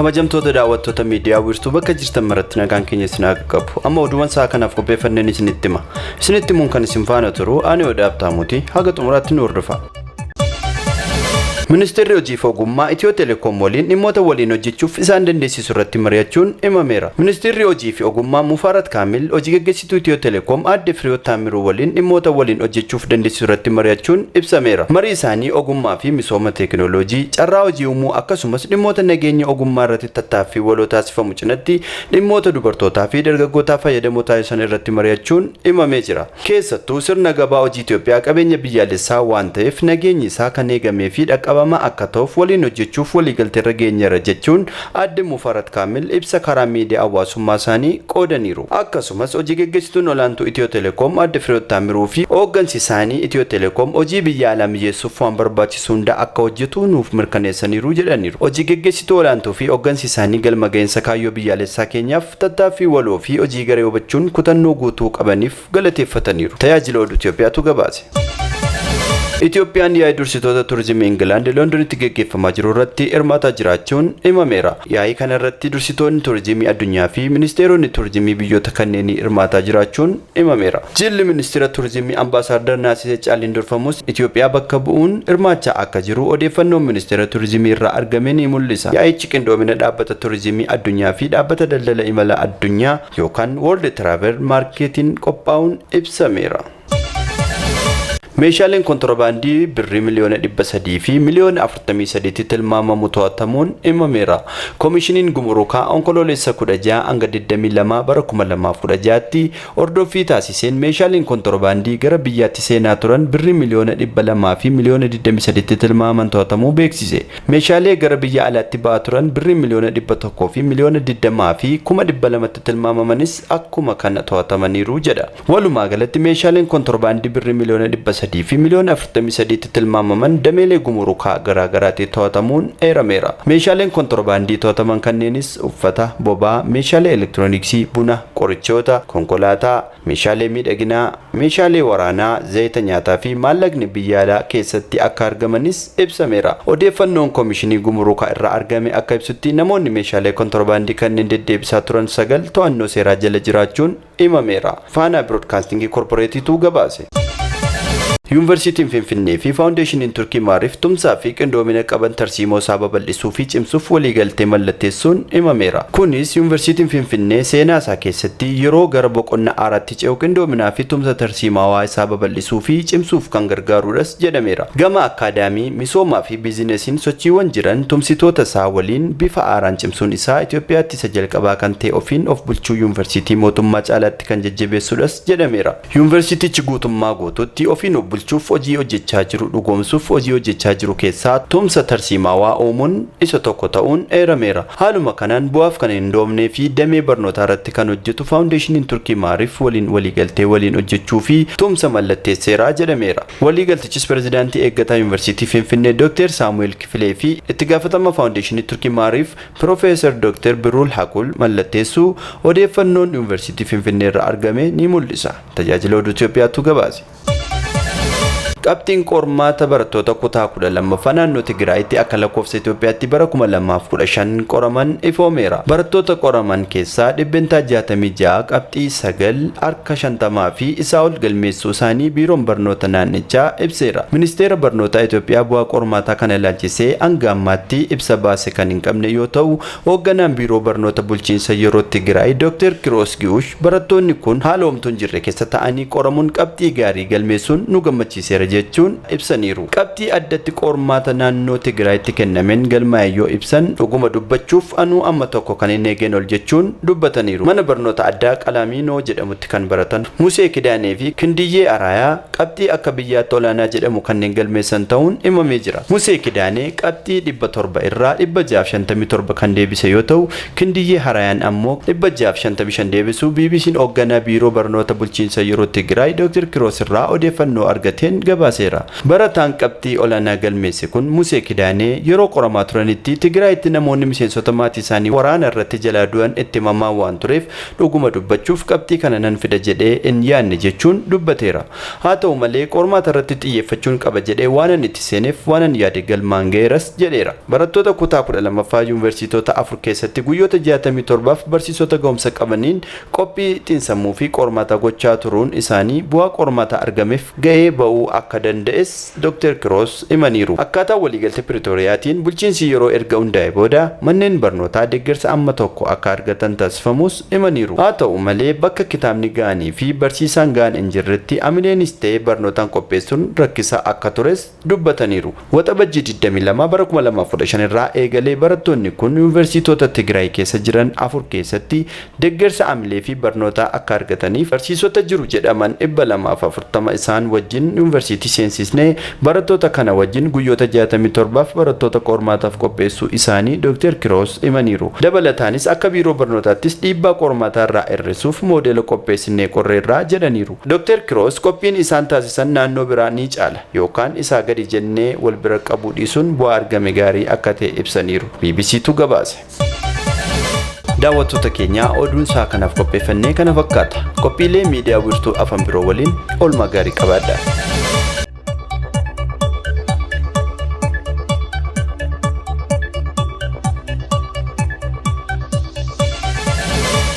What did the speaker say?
Kabajamtoota daawwattoota miidiyaa wiirtuu bakka jirtan maratti nagaan keenya isin haa qaqqabu. Amma oduuwwan sa'a kanaaf qopheeffanneen isinitti hima. Isinitti himuun kan isin faana turu ani Odaa Abtaamuuti. Haga xumuraatti nu hordofa. Ministeerri Hojii fi Ogummaa Itiyoo Telekoom waliin dhimmoota waliin hojjechuuf isaan dandeessisu irratti mari'achuun himameera. Ministeerri Hojii fi Ogummaa Mufaarat Kaamil hojii gaggeessituu Itiyoo Telekoom Aadde Firiyoot Taammiruu waliin dhimmoota waliin hojjechuuf dandeessisu irratti mari'achuun ibsameera. Marii isaanii ogummaa fi misooma teekinooloojii, carraa hojii uumuu akkasumas dhimmoota nageenya ogummaa irratti tattaaffii waloo taasifamu cinatti dhimmoota dubartootaa fi dargaggootaa fayyadamoo taasisan irratti mari'achuun himamee jira. Keessattuu sirna gabaa hojii Itoophiyaa qabeenya biyyaalessaa waan ta'eef nageenyi isaa kan eegamee fi dhaqqabamaa akka ta'uuf waliin hojjechuuf waliigalteerra geenyeerra jechuun Aadde Mufarat Kaamil ibsa karaa miidiyaa hawaasummaa isaanii qoodaniiru. Akkasumas hojii geggeessituun olaantuu Itiyoo Telekoom Aadde Fireewoot Taammiruu fi hooggansi isaanii Itiyoo Telekoom hojii biyya alaa mijeessuuf waan barbaachisu hunda akka hojjetu nuuf mirkaneessaniiru jedhaniiru. Hojii geggeessituu olaantuu fi hooggansi isaanii galma gahinsa kaayyoo biyyaalessaa keenyaaf tattaaffii waloo fi hojii garee hubachuun kutannoo guutuu qabaniif galateeffataniiru. Tajaajila Oduu Itoophiyaatu gabaase. Itoophiyaan yaa'ii dursitoota turizimii Ingilaand Londonitti geggeeffamaa jiru irratti hirmaataa jiraachuun himameera. Yaa'ii kana irratti dursitoonni turizimii addunyaa fi ministeeronni turizimii biyyoota kanneenii hirmaataa jiraachuun himameera. Jilli ministeera turizimii Ambaasaaddar Naasisee Caaliin durfamus Itoophiyaa bakka bu'uun hirmaachaa akka jiru odeeffannoon ministeera turizimii irraa argame ni mul'isa. Yaa'ichi qindoomina dhaabbata turizimii addunyaa fi dhaabbata daldala imala addunyaa yookaan World Travel Marketiin qophaa'uun ibsameera. Meeshaaleen kontirobaandii birrii miliyoona 300 fi miliyoona 43tti tilmaamamu to'atamuun himameera. Komishiniin Gumurukaa Onkoloolessa 16 hanga 22 bara 2016tti hordoffii taasiseen meeshaaleen kontirobaandii gara biyyaatti seenaa turan birrii miliyoona 200 fi miliyoona 23tti tilmaamaman to'atamuu beeksise. Meeshaalee gara biyya alaatti ba'aa turan birrii miliyoona 100 fi miliyoona 20 fi 200,000tti tilmaamamanis akkuma kana to'atamaniiru jedha. Walumaa galatti meeshaaleen kontorbaandii birrii miliyoona 300 fi miliyoona 43tti tilmaamaman dameelee gumurukaa garaa garaatiin to'atamuun eerameera. Meeshaaleen kontorbaandii to'ataman kanneenis uffata, boba'aa, meeshaalee elektirooniksii, buna, qorichoota, konkolaataa, meeshaalee miidhaginaa, meeshaalee waraanaa, zayita nyaataa fi maallaqni biyya alaa keessatti akka argamanis ibsameera. Odeeffannoon Komishinii Gumurukaa irraa argame akka ibsutti namoonni meeshaalee kontorbaandii kanneen deddeebisaa turan 9 to'annoo seeraa jala jiraachuun himameera. Faanaa Biroodkaastingii Korporeetiitu gabaase. Yuunvarsiitiin Finfinnee fi Faawundeeshiniin Turkii Maariif tumsaa fi qindoomina qaban tarsiimoo isaa babal'isuu fi cimsuuf waliigaltee mallatteessuun himameera. Kunis Yuunvarsiitiin Finfinnee seenaa isaa keessatti yeroo gara boqonna haaraatti ce'u qindoominaa fi tumsa tarsiimaawaa isaa babal'isuu fi cimsuuf kan gargaaruudhas jedhameera. Gama akkaadaamii, misoomaa fi biizinesiin sochiiwwan jiran tumsitoota isaa waliin bifa haaraan cimsuun isaa Itoophiyaatti isa jalqabaa kan ta'e ofiin of bulchuu yuunvarsiitii mootummaa caalaatti kan jajjabeessudhas jedhameera. Yuunvarsiitichi guutummaa guutuutti ofiin of bulchuuf hojii hojjechaa jiru dhugoomsuuf hojii hojjechaa jiru keessaa tumsa tarsiimaawaa uumuun isa tokko ta'uun eerameera. Haaluma kanaan bu'aaf kan hin hundoofnee fi damee barnootaa irratti kan hojjetu Faawundeeshiniin Turkii Maariif waliin waliigaltee waliin hojjechuu fi tumsa mallatteesseera jedhameera. Waliigaltichis Pireezidaantii Eeggataa Yuunvarsiitii Finfinnee Dooktar Saamu'eel Kifilee fi Itti Gaafatamaa Faawundeeshinii Turkii Maariif Piroofeesar Dooktar Biruul Haquul mallatteessuu odeeffannoon Yuunvarsiitii Finfinneerraa argame ni mul'isa. Tajaajila Oduu Itoophiyaatu gabaase. Qabxiin qormaata barattoota kutaa 12ffaa naannoo Tigraayitti akka lakkoofsa Itoophiyaatti bara 2015 qoraman ifoomeera. Barattoota qoraman keessaa %66 qabxii 9 harka 50 fi isaa ol galmeessuu isaanii Biiroon Barnoota naannichaa ibseera. Ministeera Barnootaa Itoophiyaa bu'aa qormaataa kana ilaalchisee hanga ammaatti ibsa baase kan hin qabne yoo ta'u, hoogganaan Biiroo Barnoota Bulchiinsa Yeroo Tigraay Dr. Kiroos Gi'ush barattoonni kun haala homtuu hin jirre keessa ta'anii qoramuun qabxii gaarii galmeessuun nu gammachiiseera jechuun ibsaniiru. Qabxii addatti qormaata naannoo Tigraayitti kennameen galmaa'e yoo ibsan dhuguma dubbachuuf anuu amma tokko kan hin eegeen ol jechuun dubbataniiru. Mana barnoota addaa Qalaamiinoo jedhamutti kan baratan Musee Kidaanee fi Kindiyyee Araayaa qabxii akka biyyaatti olaanaa jedhamu kanneen galmeessan ta'uun himamee jira. Musee Kidaanee qabxii 700 irraa 657 kan deebise yoo ta'u, Kindiyyee Haraayaan ammoo 655 deebisuu BBC'n hoogganaa Biiroo Barnoota Bulchiinsa Yeroo Tigraay Dr. Kiroos irraa odeeffannoo argateen gabaase. gabaaseera. Barataan qabxii olaanaa galmeesse kun Musee Kidaanee yeroo qoramaa turanitti Tigraayitti namoonni miseensota maatii isaanii waraana irratti jalaa du'an itti himamaa waan tureef dhuguma dubbachuuf qabxii kana nan fida jedhee hin yaadne jechuun dubbateera. Haa ta'u malee qormaata irratti xiyyeeffachuun qaba jedhee waanan itti seeneef waanan yaade galmaan ga'eeras jedheera. Barattoota kutaa 12ffaa yuunivarsiitota 4 keessatti guyyoota 67f barsiisota ga'umsa qabaniin qophii xiinsammuu fi qormaataa gochaa turuun isaanii bu'aa qormaataa argameef ga'ee ba'uu akka danda'es Dr. Kiroos himaniiru. Akkaataa waliigaltee Piritooriyaatiin bulchiinsi yeroo erga hundaa'e booda manneen barnootaa deeggarsa amma tokko akka argatan taasifamus himaniiru. Haa ta'u malee bakka kitaabni ga'anii fi barsiisaan ga'an hin jirretti amileenis ta'e barnootaan qopheessuun rakkisaa akka tures dubbataniiru. Waxabajjii 22 bara 2015 irraa eegalee barattoonni kun yuunivarsiitota Tigraay keessa jiran 4 keessatti deeggarsa amilee fi barnootaa akka argataniif barsiisota jiru jedhaman 240 isaan wajjin yuunivarsiitii seensisnee barattoota kana wajjin guyyoota 67f barattoota qormaataaf qopheessuu isaanii Dr. Kiroos himaniiru. Dabalataanis akka biiroo barnootaattis dhiibbaa qormaataa irraa hir'isuuf moodeela qopheessinee qorreerraa jedhaniiru. Dr. Kiroos qophiin isaan taasisan naannoo biraa ni caala yookaan isaa gadi jennee wal bira qabuu dhiisuun bu'aa argame gaarii akka ta'e ibsaniiru. BBCtu gabaase. Daawwattoota keenyaa oduun isaa kanaaf qopheeffannee kana fakkaata. Qophiilee miidiyaa wiirtuu afaan biroo waliin oolmaa gaarii qabaadha.